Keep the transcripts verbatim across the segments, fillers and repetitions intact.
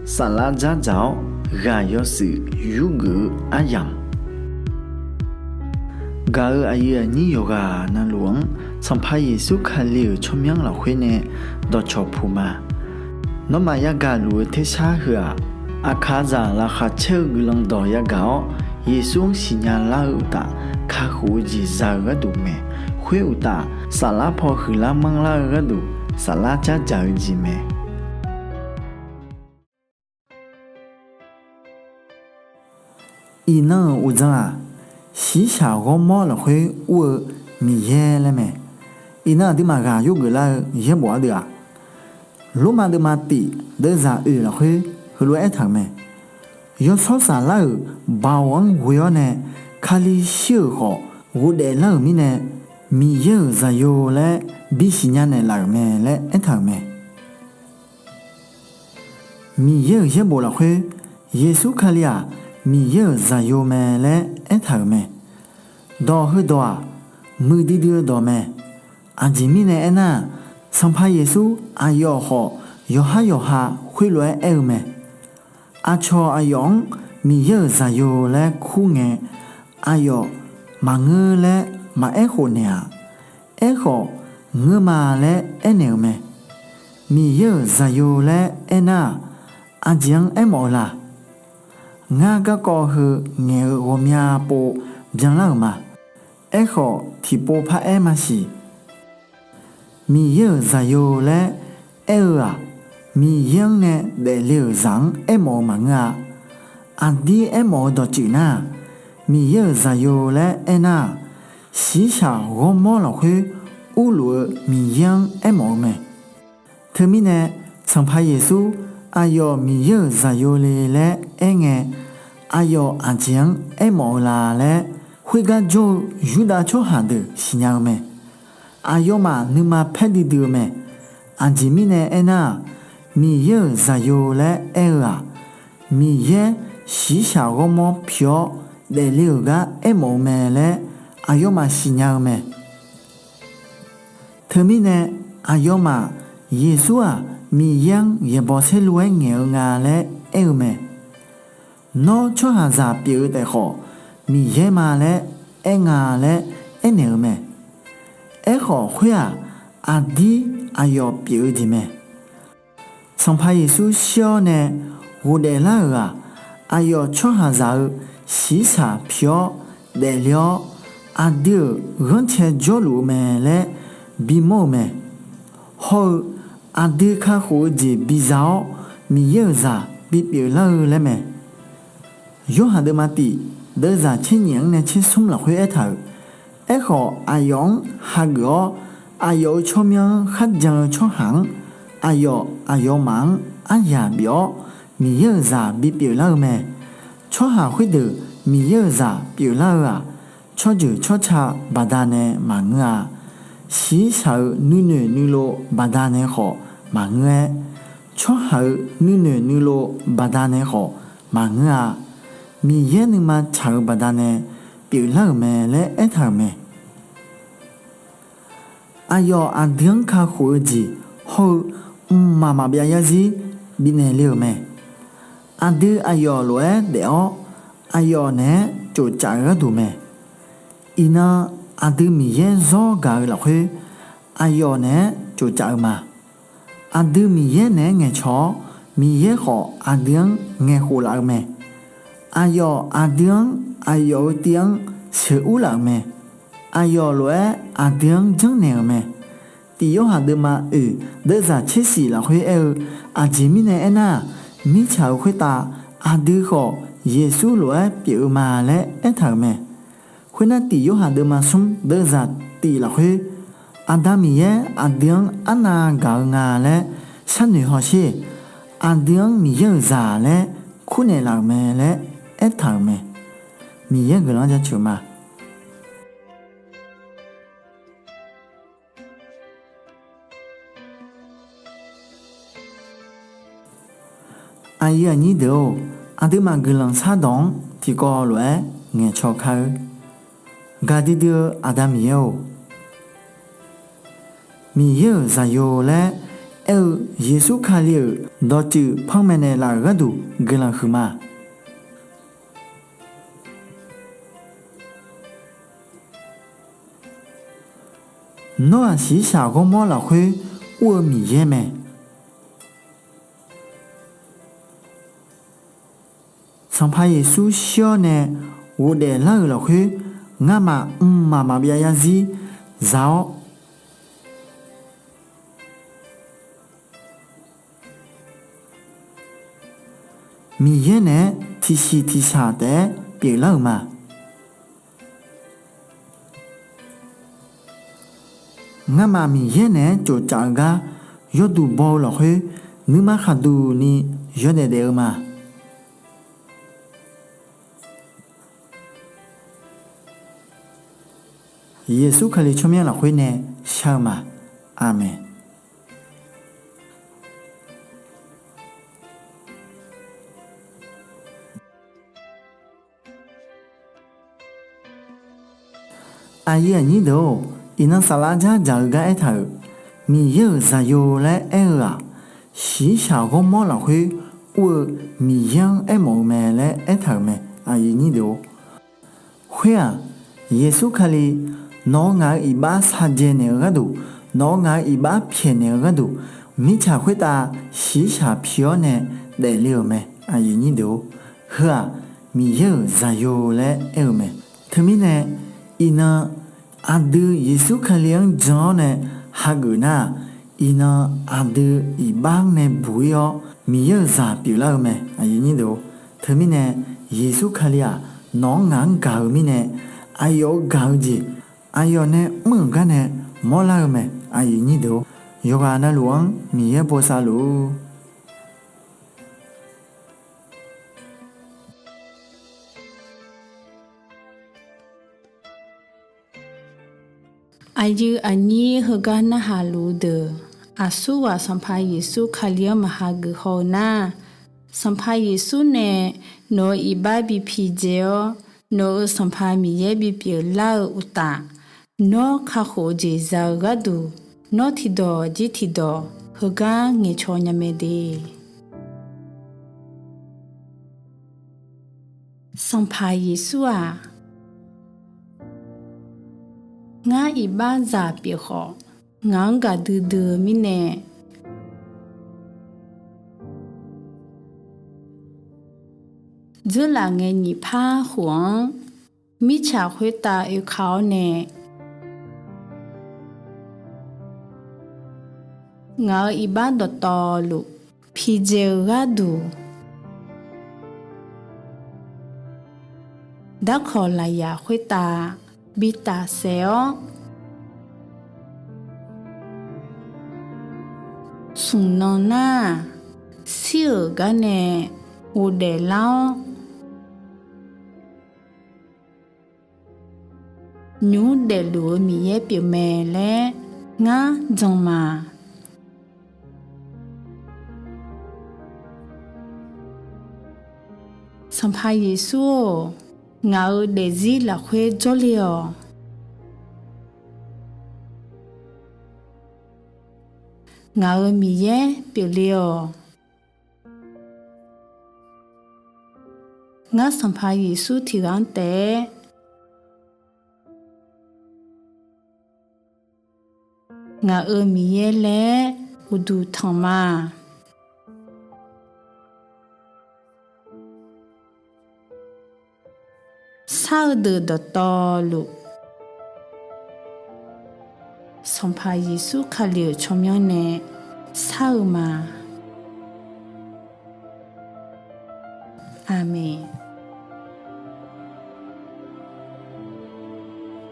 Saflar dzardzaq-awr ghaq yawshuif yurgeuf-eu aryamq, gaq-euq aqyuif aqnyir yawqghaq navluf-anr Sanqpaq Yeqsur Kali-euq tsawrmyanr lafkhoer nae dawqcawq puq ma. Nawmaf yagaq luf-eu tersar heu-aq, aqkaqzaq laqkhaq caer-eu guiqlanq dawq yagaq-awr, Yeqsur-anr siqnya lar-eu uqtaf, kakhof-eu jeq za-eu gharduq mae. Khoer uqtaf, saflar paw huiqlar manrlar-eu gharduq, saflar dzardzaq-eu jeq mae. Iqnan-euq uqdzan-aq, shiqshaq ghawrmawr lafkhoer ur-eu Miqyaer laer mae. Iqnan aqduimaf ghaq yurgeuf lar-eu yaerbof ardeuv-aq, Lormav deuvma tif deuvzaq oeq lafkhoer heulof-aer aertaq-euq mae. Yawshawr Saflar-euq baoq-anr ghoe-awr nae Kali shir-euq khawf ghofdaef lar-euq mirnae, Miqyaer-euq Zaqyo laer bisiqnya naeqlaf-euq mae laer aertaq-euq mae. Miqyaer-euq yaerbof lafkhoer Yeqsur Kali-aq Miqyaer-euq Zaqyo mae laer aertaq-euq mae. Dawq heudawq-aq, muiqdui dui-eu dawq mae. Aqjeq mirnae aernar-aq, Sanqpaq Yeqsur aqyawf khawf yawqhar yawqha khoerlof-aer aer-eu mae. Aqcawq aqyawf-anr Miqyaer-euq Zaqyo laer kur ngae, aqyawf maqngeur laer maqaer khofnaeq-aq, aerkhawf ngeur ma laer aernaeq-euq mae. Miqyaer-euq Zaqyo laer aernar-aq, aqjeq-anr aermawf-eu la? Ngar garkawv heu ngaeq-eu ghawqmya pov byanlar-euq ma. Aerkhawf tiqpov paraer maqsiq. Miqyaer-euq Zaqyo laer aer-eu-aq, Miqyaer-anr nae daefle-euq zaq-anr aermawf-eu maqngeur-a. Aqdir aermawf-eu dawqtsuif nar-aq, Miqyaer-euq Zaqyo laer aernar-aq, shiqshaq ghawrmawr lafkhoer urluf-eu Miqyaer-anr aermawf-eu mae. Teumirnae Sanqpaq Yeqsur aqyawf Miqyaer-euq Zaqyo le laer aerngae, aqyawf aqjeq-anr aermawf-eu la laer khoergar jawr-eu Yurdav tsawrhaq deuq siqnya-eu mae. Aqyawfmaf nuima paer duidui-eu mae. Aqjeq mirnae aernar-aq, Miqyaer-euq Zaqyo laer aer-eu-aq, Miqyaer shiqshaq ghawrmawr pi-awr daefle-euq gar aermawf-eu mae laer aqyawfmaf siqnya-eu mae. Teumirnae aqyawfmaf Yeqsur-aq Miqyaer-anr yaeqbawq saerlu-aer ngaeq-eu nga laer aer-eu mae. Nawr tsawrhaqzaq pyeuf-eu taef khawf Miqyaer ma laer aer nga laer aernaeq-eu mae. Aerkhawf khoer-aq aqdir aqyawf pyeuf-eu jeq mae. Sanqpaq Yeqsur shir-awr nae ghofdaef lar-euq-aq, aqyawf tsawrhaqzaq-eu shiqshaq pi-awr daefle-awr aqdui-euq ghanrcae jawrluf-eu mae laer bimawr-eu mae. Hawr-eu aqdui kakhof-eu jeq biza-awr Miqyaer-euq zaq bipyeuf lar-eu laer mae. Yorhaq deuvma tif deuvzaq tser nyif-anr nae tser smr lafkhoer aertaq-euq, aerkhawf aqyawf-anr hageuf-awr aqyawf-euq tsawrmyanr-anr kharjan-eu tsawrhaq-anr aqyawf aqyawfmaf-anr aryaq bif-awr Miqyaer-euq zaq bipyeuf lar-eu mae. Tsawrhaq khoerdeuq Miqyaer-euq zaq pyeuflar-eu-aq, tsawrjeuq tsawrca baqdanae maqngeur-a. Shiqshaq-euq nuinoeq nuilov baqdanae khawf maqngeur-aer, tsawrhaq-euq nuinoeq nuilov baqdanae khawf maqngeur-a. Miqyaer nuima tsaq-eu baqdanae pyeuflar-euq mae laer aertaq-euq mae. Aqyawf aqdui-anr kakhof-eu jeq hawr-eu mqmaq maqbyav yarzir bifnaeq le-euq mae. Aqdui aqyawf lof-aer daef-awr aqyawf naeq-aer tsofcaf-eu gharduq mae. Iqnan aqdui Miqyaer zawr gaq-eu lafkhoer aqyawf naeq-aer tsofcaf-eu ma. Aqdui Miqyaer naeq-aer ngaeqcawq-awr Miqyaer khawf aqdui-anr ngaeqkhof laf-eu mae. Aqyawf aqdui-anr aqyawf-eu tiv-anr sheuqur laf-euq mae. Aqyawf lof-aer aqdui-anr janrnaeq-euq mae. Tif Yorhaq deuvma oeq deuvzaq tser shif lafkhoer aer-eu, aqjeq mirnae aernar-aq, mirtsaq-euq khoertav aqdui khawf Yeqsur lof-aer pyeuf-eu ma laer aertaq-euq mae. Khoernar, Tif Yorhaq deuvma smr deuvzaq tif lafkhoer, Aqda Miqyaer aqdui-anr arnav gaq-eu nga laer sharnoeq hawsher. Aqdui-anr Miqyaer-euq zaq laer kurnaeq laf-euq mae laer aertaq-euq mae. Miqyaer guiqlanq-anr jaceuq ma. Aqyuif aqnyir deuq-or, aqduimaf guiqlanq shardawq-anr tiqkawv lof-aer ngaeqcaw kar-eur. Gaqdui dui-eu Aqda Miqyaer-or, Miqyaer-euq Zaqyo laer aer-eu Yeqsur Kali-euq dawqtsuif panmaeq naeqlaf-euq gharduq guiqlanq huiqma. Nawr-aq shiqshaq ghawrmawr lafkhoer ur-eu Miqyaer mae. Sanqpaq Yeqsur shir-awr nae ghofdaef lar-euq lafkhoer, ngamaf mqmaq maqbyav yarzir za-awr, Miqyaer naeq-aer tiqsiq tiqshaq taef-aer pyeuflar-euq ma. Ngamaf Miqyaer naeq-aer tsoftsaf-eu gar yawduq baw-eu lafkhoer, nuima khaqduq ni yawdaef daef-eu ma. Yeqsur Kali tsawrmyanr lafkhoer nae shar-eu ma. Aqmeq. Aqyuif aqnyir deuq-or, iqnan saflar dzardzaq-eu gar aertaq-euq, Miqyaer-euq Zaqyo laer aer-eu-aq, shiqshaq ghawrmawr lafkhoer ur-eu Miqyaer-anr aermawf-eu mae laer aertaq-euq mae. Aqyuif aqnyir deuq-or, khoer-aq, Yeqsur Kali nawq-eu ngaq-eu iqbax shaqjaeq naeq-eu gharduq, nawq-eu ngaq-eu iqbax pyaeqnaeq-eu gharduq, mirtsaq khoertav shiqshaq pi-awr nae daefle-euq mae. Aqyuif aqnyir deuq-or, heu-aq, Miqyaer-euq Zaqyo laer aer-eu mae. Teumirnae, iqnan aqdui Yeqsur Kali-anr jan-awr nae hageuf nar-aq, iqnan aqdui iqbax-anr nae buq-ir-awr Miqyaer-euq zaq pyeuflar-eu mae. Aqyuif aqnyir deuq-or, teumirnae Yeqsur Kali-aq nawq-anr ngaq-anr gaq-eu mirnae, aqyawf-eu gaq-eu jeq aqyawf nae mr-euq gar nae mawrlar-eu mae. Aqyuif aqnyir deuq-or, yawqghaq navluf-anr Miqyaer bosav luf-ur. Aqyuif aqnyir heugar narhaq luf-eu deuq, aqsurghaq Sanqpaq Yeqsur Kali-anr maqha geuf haw-eu nar, Sanqpaq Yeqsur nae nawq-euq iqbax bi pidzae-awr, nawq-euq Sanqpaq Miqyaer bipyeuf lar-eu uqtaf, nawr kakhof-eu jeq za-eu gharduq, nawr tiqdawq jir tiqdawq heugar ngaeqcaw nya mae de. Sanqpaq Yeqsur-aq, ngar iqbaxzaq pyeuf khawf, ngaq-anr gaqdui dui-eu mirnae, dzeurlaf ngae nyiq par khof-anr mirtsaq khoertav oeka-awr nae, ngaq-euq iqbax dawqtawvluf pidzae-eu gharduq, darkawq lafyaq khoertav bi tafsaef-awr, smq nan nar-aq, shir-euq gar nae ghofdaef lar-awr, nymq mr daefluf-eu Miqyaer pyeufmae laer ngar jan ma. Sanqpaq Yeqsur-or, ngaq-euq daefzir lafkhoer jawrle-awq. Ngaq-euq Miqyaer pyeufle-awq. Ngar Sanqpaq Yeqsur tiqghaq-anr taef-aer ngaq-euq Miqyaer laer uqduq tanq ma. Shar-eu deuq dawqtawvluf, Sanqpaq Yeqsur Kali-euq tsawrmyanr nae shar-eu ma. Aqmeq.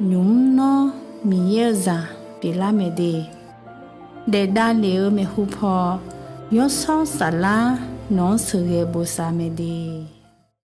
Nymq mr nawr Miqyaer-eu zaq pyeuflar mae de. Daef davlef-eu maeqhu paw, Yawshawr Saflar nawq-anr sheuqghae bosav mae de.